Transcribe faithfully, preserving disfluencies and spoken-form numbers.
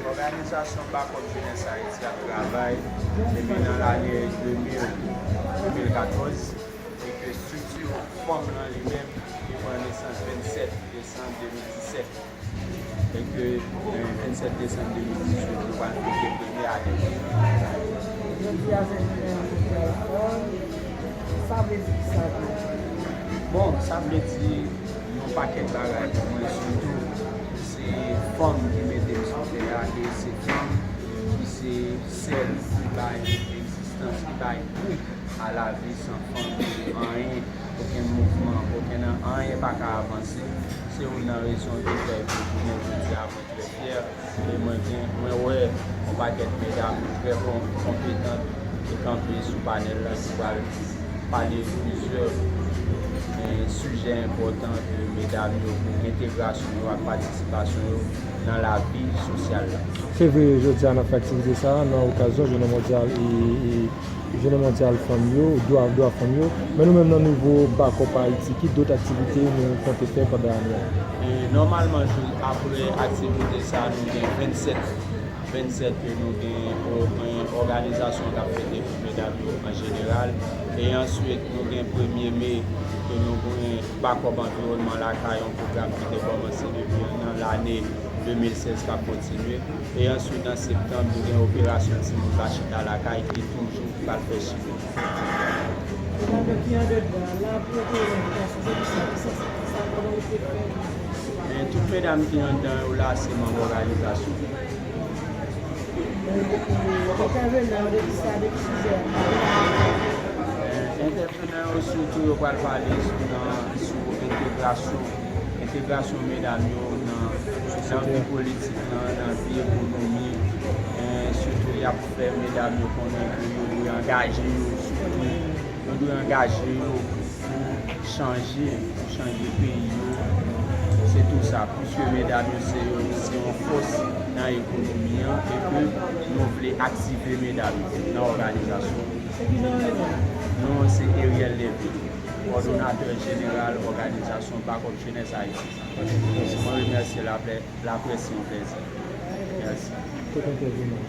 Òganizasyon Backup Jeunesse Haïti ap travay depi nan lane de mil, de mil katòz, e ke estrikti fanm lan li menm, li pran nesans vennsèt desanm de mil disèt. E ke, euh, vennsèt desanm de mil disèt, nou pral fete premye ane. Jodi a se jounen mondyal fanm. Sa vle di kisa pou ou? Bon, sa vle di yon pakèt bagay pou mwen, sitou se fanm ki mete m sou tè a, e se fanm ki se sèl ki bay egzistans, ki bay gou a lavi. San fanm, anyen, okenn mouvman, okenn anyen pa ka avanse. Se youn nan rezon ki fè ke jounen jodi a mwen trè fyè, e mwen gen, mwen wè yon pakèt medam trè kon-, konpetant ki kanpe sou panèl la, ki pral pale plizyè, eh, sijè enpòtan ke medam yo, pou entegrasyon yo ak patisipasyon yo nan lavi sosyal la. Se vre, jodi a n ap fè aktivite sa a nan okazyon jounen mondyal, e, e, jounen mondyal fanm yo, dwa, dwa fanm yo. Men nou menm nan nivo Backup Haïti, ki dòt aktivite nou konte fè pandan ane a? E nòmalman, jou, apre aktivite sa a, nou gen vennsèt, vennsèt ke nou gen o-, en, òganizasyon k ap fete pou medam yo an jeneral. E answit, nou gen premye me ke nou gen Backup Anviwònman Lakay, yon pwogram ki te kòmanse depi nan lane de mil sèz k ap kontinye. E answit, an septanm, nou gen operasyon Timoun pa chita lakay ki toujou pral fè chimen. Medam yo ki andedan la, pou yo te wè envitasyon, se pou sa, ki sa, ki sa, kòman yo te fè? Men tout medam ki anndan yo la, se manm òganizasyon. Men, entèvenan yo, de ki sa, de ki sijè? Entèvenan yo, sitou, yo pral pale sou, nan, sou entegrasyon, entegrasyon medam yo nan, nan vi politik lan, nan vi ekonomi. Eh, sitou, y ap fè medam yo konnen ke yo dwe angaje yo, sitou, yo dwe angaje yo pou chanje, pou chanje peyi yo. Se tou sa, piske medam yo se yo, se yon fòs nan ekonomi an, e ke nou vle aktive medam yo nan òganizasyon. Se ki non w rele? Non, se Eriel Levy, kòdonatè jeneral òganizasyon Backup Jeunesse Haïti. Mwen remèsye laprè-, laprès, se yon plèzi. Mèsi. Tout entèvenan.